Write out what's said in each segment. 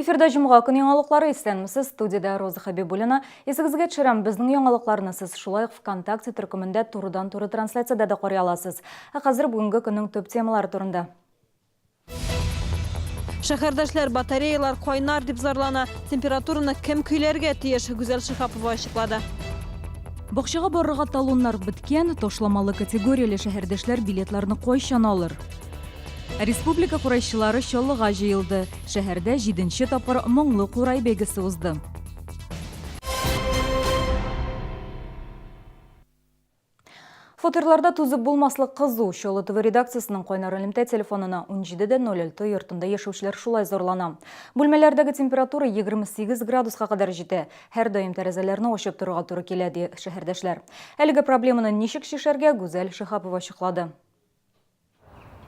Эфирда җомга көн яңалыклары исәнмесез, студиядә Роза Хәбибуллина. Исегезгә төшерәм, безнең яңалыкларны сез шулай ук ВКонтакте төркемендә турыдан-туры трансляциядә дә карый аласыз. Ә хәзер бүгенге көннең төп темалары турында. Шәһәрдәшләр батареялар кайнар дип зарлана. Температураны кем көйләргә тиеш? Гүзәл Шиһапова ачыклады. Бакчага барырга талоннар беткән, ташламалы категорияле шәһәрдәшләр билетларны кайчан алыр? Республика курайчылары Чаллыга җыелды. Шәһәрдә җиденче тапкыр Моңлы курай бәйгесе узды. Фатирларда түзеп булмаслык кызу. Чаллы ТВ редакциясенең кайнар элемтә телефонына 17.06 йортында яшәүчеләр шулай зарлана. Бүлмәләрдәге температура 28 градуска кадәр җитә. Һәрдаим тәрәзәләрне ачып торырга туры килә, ди шәһәрдәшләр. Әлеге проблеманы ничек чишәргә, Гүзәл Шиһапова ачыклады.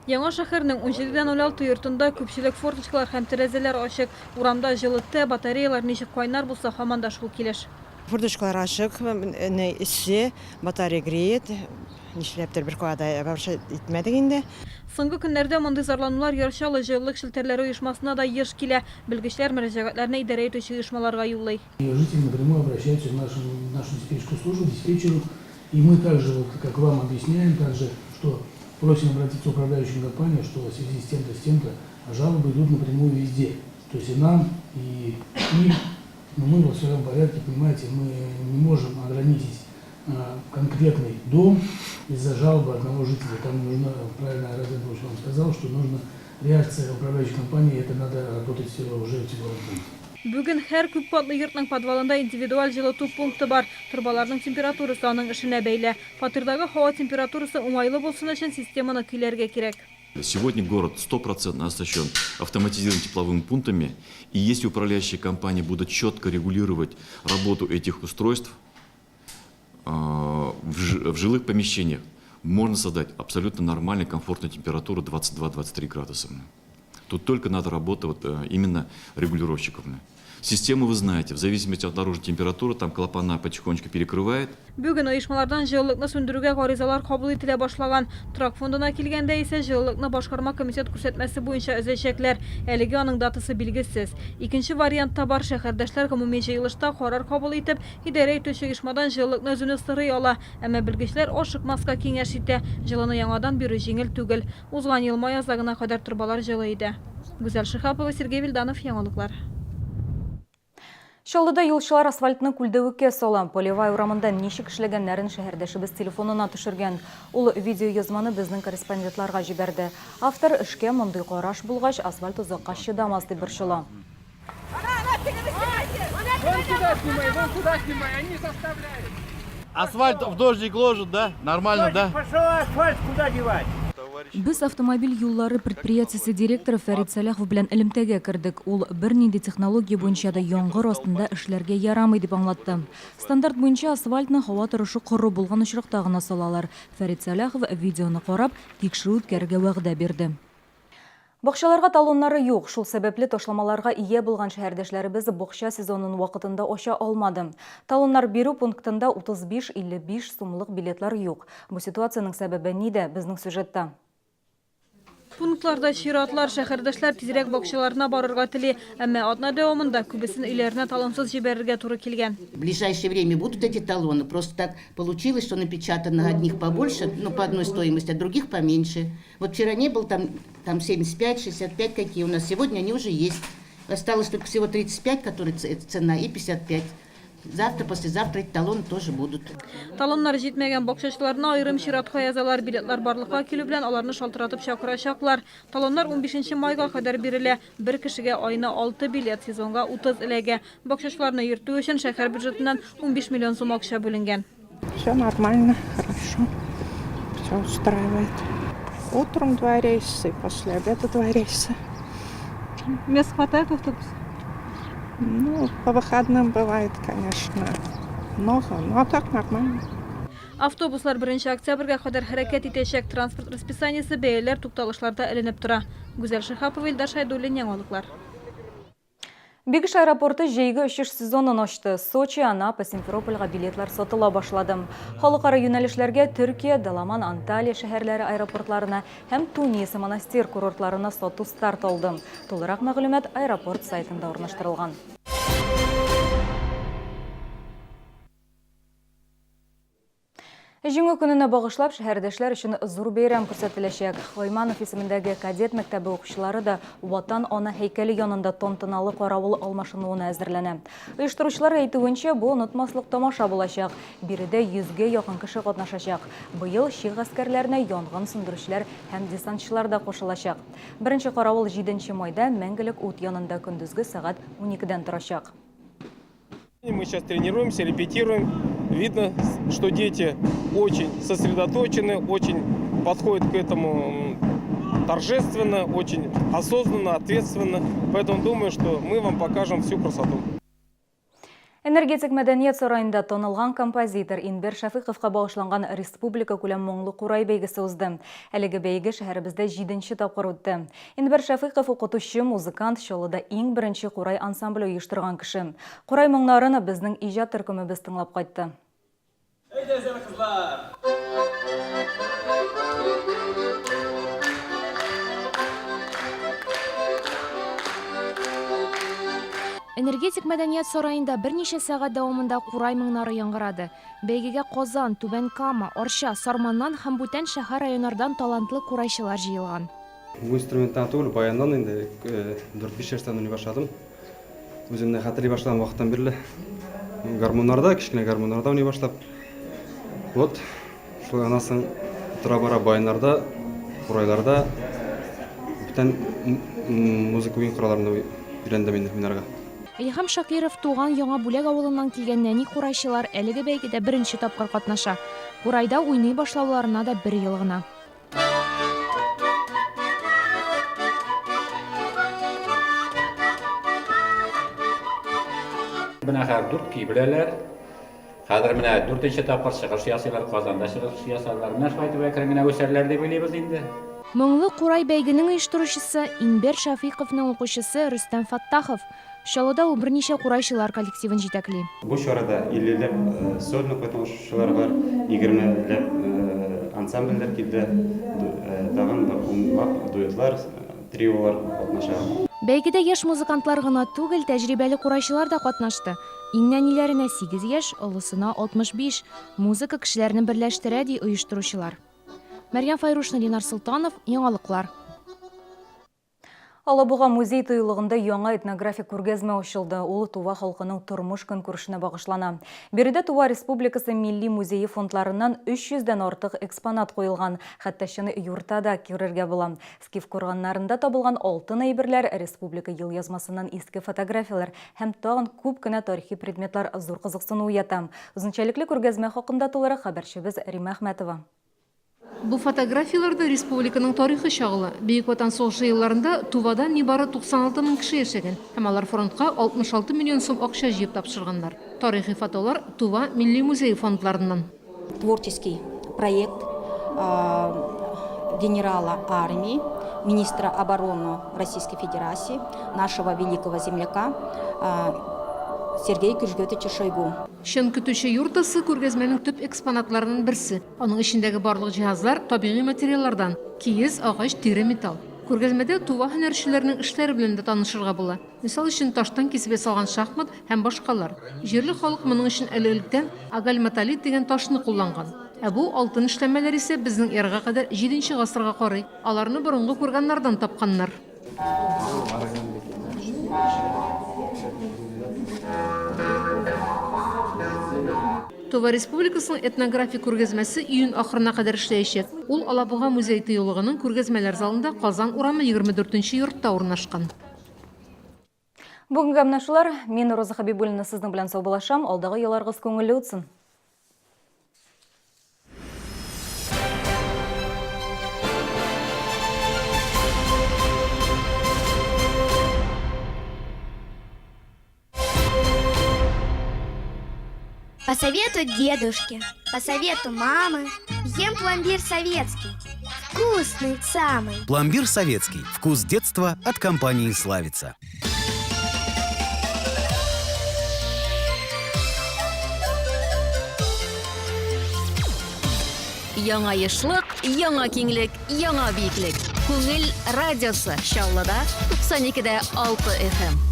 Яңа шәһәрнең 17.06 йортында күпчелек форточкалар һәм тәрәзәләр ачык. Урамда җылытты, батареялар ничек кайнар булса, һаман да шул килеш. Форточкалар ачык, ни эссе, батарея греет. Нишләптер беркая да вообще итмәдек инде. Соңгы көннәрдә мондый зарланулар Яр Чаллы җылылык челтәрләре оешмасына да еш килә. Белгечләр мөрәҗәгатьләрне идарә итүче оешмаларга юллый. Жители напрямую обращаются в нашу, в нашу диспетчерскую службу, диспетчеру. И мы также, вот, как вам объясняем, также, что просим обратиться в управляющую компанию, что в связи с тем-то, с тем-то, а жалобы идут напрямую везде. То есть и нам, и им. Но мы вот в своем порядке, понимаете, мы не можем ограничить конкретный дом из-за жалобы одного жителя. Там нужно, правильно Айрат вам сказал, что нужно реакция управляющей компании, это надо работать уже в тепловом Бүген һәр күпкатлы йортның подвалында индивидуаль җылыту пункты бар. Торбаларның температурасы аның эшенә бәйле. Фатирдагы һава температурасы уңайлы булсын өчен системаны көйләргә кирәк. Сегодня город стопроцентно оснащен автоматизированными тепловыми пунктами, и если управляющие компании будут четко регулировать работу этих устройств в жилых помещениях, можно создать абсолютно нормальную, комфортную температуру 22-23 градуса. Тут только надо работа вот, именно регулировщиков. Систему вы знаете, в зависимости от наружной температуры, там клапана потихонечку перекрывает. Бүген оешмалардан җылылыкны сүндерүгә гаризалар кабул ителә башлаган. Торак фондына килгәндә исә җылылыкны башкарма комитет күрсәтмәсе буенча өзәчәкләр. Әлегә аның датасы билгесез. Икенче вариант та бар, шәһәрдәшләр гомуми җыелышта карар кабул итеп, идарә итүче оешмадан җылылыкны өзүне сорый ала. Әмма белгечләр ашыкмаска киңәш итә. Җылыны яңадан бирү җиңел түгел. Узган ел май азагына кадәр торбалар җылы иде. Гүзәл Шиһапова, Сергей Вильданов, Яңалыклар. Чаллыда юлчылар асфальтны күлдәвеккә сала. Полевая урамында ничек эшләгәннәрен шәһәрдәшебез телефонына төшергән. Ул видеоязманы безнең корреспондентларга җибәрде. Автор эшкә мондый караш булгач, асфальт озакка чыдамас дип борчыла. Асфальт в дождик ложат, да? Нормально, да? Пошел асфальт куда девать? Без автомобиль юллары предприятиесе директоры Фәрит Сәлахов белән элемтәгә кердек. Ул бернинди технология буенча да яңгыр астында эшләргә ярамый дип аңлатты. Стандарт буенча асфальтны һава торышы коры булган очракта гына салалар. Фәрит Сәлахов видеоны карап, тикшерү үткәрергә вәгъдә бирде. Бакчаларга талоннары юк, шул сәбәпле ташламаларга ия булган шәһәрдәшләребез бакча сезонын вакытында ача алмады. Талоннар бирү пунктында 35-55 сумлык билетлар юк. Бу ситуациянең сәбәбе нидә, безнең сюжетта. Пунктларда чиратлар, шәһәрдәшләр тизрәк бакчаларына барырга тели. Әмма атна дәвамында күбесен өйләренә талонсыз җибәрергә туры килгән. В ближайшее время будут эти талоны. Просто так получилось, что напечатано одних побольше, ну, по одной стоимости, а других поменьше. Вот вчера не был там, там 75, 65 какие у нас, сегодня они уже есть. Осталось только всего 35, которые цена, и 55. Завтра, послезавтра эти талоны тоже будут. Талоннар җитмәгән бакчачыларны аерым чиратка язалар. Билетлар барлыкка килү белән аларны шалтыратып чакырачаклар. Талоннар 15 майга кадәр бирелә. Бер кешегә аена 6 билет, сезонга 30 эләгә. Бакчачыларны йөртү өчен шәһәр бюджетыннан 15 миллион сум акча бүленгән. Все нормально, хорошо. Все устраивает. Утром два рейса и после обеда два рейса. Мест хватает в автобусе? Ну, по выходным бывает, конечно, много, но так нормально. Автобуслар 1 октябрьгә кадәр хәрәкәт итәчәк. Транспорт расписаниесе бәяләр тукталышларда эленеп тора. Гүзәл Шиһапова, Илдар Шәйдуллин, Яңалыклар. Бигеш аэропорты җәйге очыш сезонын ачты. Сочи, Анапа, Симферопольгә билетлар сатыла башлады. Халыкара юнәлешләргә Төркия, Даламан, Анталия шәһәрләре аэропортларына һәм Тунис, Монастир курортларына сату старт алды. Тулырак мәгълүмат аэропорт сайтында урнаштырылган. Җиңү көненә багышлап шәһәрдәшләр өчен зур бәйрәм күрсәтеләчәк. Гыйльманов исемендәге кадет мәктәбе укучылары да Ватан ана һәйкәле янында тантаналы каравыл алмашынуына әзерләнә. Оештыручылар әйтүенчә, бу онытмаслык тамаша булачак. Биредә йөзгә якын кеше катнашачак. Быел чик гаскәрләренә янгын сүндерүчеләр һәм десантчылар да кушылачак. Беренче каравыл җиденче майда Мәңгелек ут янында көндезге сәгать уникедән торачак. Мы сейчас тренируемся, репетируем. Видно, что дети очень сосредоточены, очень подходят к этому торжественно, очень осознанно, ответственно. Поэтому думаю, что мы вам покажем всю красоту. Энергетик мәдәният сараенда танылган композитор Инбер Шәфыйковка багышланган республика күләм моңлы курай бәйгесе узды. Әлеге бәйге шәһәребездә җиденче тапкыр үтте. Инбер Шәфыйков укытучы, музыкант, Чаллыда иң беренче курай ансамбле оештырган кеше. Курай моңнарын безнең иҗат төркемебез тыңлап кайтты. Әйдәгез әле, кызлар! Энергетик мәдәният сараенда берничә сәгать дәвамында курай моңнары яңгырады. Бәйгегә Казан, Түбән Кама, Арча, Сарманнан һәм бүтән шәһәр-районнардан талантлы курайчылар җыелган. Бу инструменттан түгел, баяннан инде дүрт-биш яшьтән уйный башладым. Үземне хәтерли башлаган вакыттан бирле гармуннарда, кечкенә гармуннарда уйный башлап. Вот, шулай аннан соң тора-бара баяннарда, курайларда, бүтән музыка уен коралларында өйрәндем инде уйнарга. Илһам Шакиров туган Яңа Бүләк авылыннан килгән нәни курайчылар әлеге бәйгедә беренче тапкыр катнаша. Курайда уйный башлауларына да бер ел гына. Менә хәзер дүрт көй беләләр. Хәзер менә дүртенче тапкыр чыгыш ясыйлар, Казанда чыгыш ясадылар. Менә шулай итеп әкрен генә үсәрләр дип уйлыйбыз инде. Моңлы курай бәйгенең оештыручысы, Инбер Шәфыйковның укучысы Рөстәм Фәттахов. Чаллыда ул берничә курайчылар коллективын җитәкли. Бу чарада 50 ләп сольно катнашучылар бар, 20 ләп ансамбльләр килде, тагын бер унлап дуэтлар, триолар катнаша. Бәйгедә яшь музыкантлар гына түгел, тәҗрибәле курайчылар да катнашты. Иң нәниләренә сигез яшь, олысына, 65. Музыка кешеләрне берләштерә, ди оештыручылар. Мәрьям Файрушина, Ленар Солтанов, Яңалыклар. Алабуга музей-тыюлыгында яңа этнографик күргәзмә ачылды. Ул Тува халкының тормыш-көнкүрешенә багышлана. Биредә Тува Республикасы Милли музее фондларыннан 300 дән артык экспонат куелган. Хәтта чын юрта да күрергә була. Скиф курганнарында табылган алтын әйберләр, республика елъязмасыннан иске фотографияләр һәм тагын күп кенә тарихи предметлар зур кызыксыну уята. Үзенчәлекле күргәзмә хакында тулырак хәбәрчебез Римма Әхмәтова. Бу фотографияләрдә республиканың тарихы чагыла. Бөек Ватан сугышы елларында Тувада нибары 96 мең кеше яшәгән һәм алар фронтка 66 миллион сум акча җыеп тапшырганнар. Тарихи фотолар Тува милли музее фондларыннан. Творческий проект генерала армии, министра обороны Российской Федерации, нашего великого земляка Сергея Кюжгетовича Шойгу. Чын көтүче юртасы, күргәзмәнең төп экспонатларының берсе. Аның эчендәге барлык җиһазлар табигый материаллардан, киез, агач, тире, металл. Күргәзмәдә Тува һөнәрчеләренең эшләре белән дә танышырга була. Мисал өчен, таштан кисеп ясалган шахмат һәм башкалар. Җирле халык моның өчен әле электән агальматолит дигән ташны кулланган. Ә бу алтын эшләнмәләр исә безнең эрага кадәр җиденче гасырга карый. Аларны борынгы курганнардан тапканнар. Тува Республикасының этнографик күргәзмәсе июнь ахырына кадәр эшләячәк. Ул Алабуга музей-тыюлыгының күргәзмәләр залында Казан урамы 24 нче йортта урнашкан. Бүгенгә менә шулар. Мин Роза Хәбибуллина сезнең белән саубуллашам. Алдагы ялларыгыз күңелле үтсен. По совету дедушки, по совету мамы, ем пломбир советский. Вкусный самый. Пломбир советский. Вкус детства от компании «Славица». Яңа ешлык, яңа киңлек, яңа биеклек. Күңел радиосы Чаллыда 92 дә 6 FM.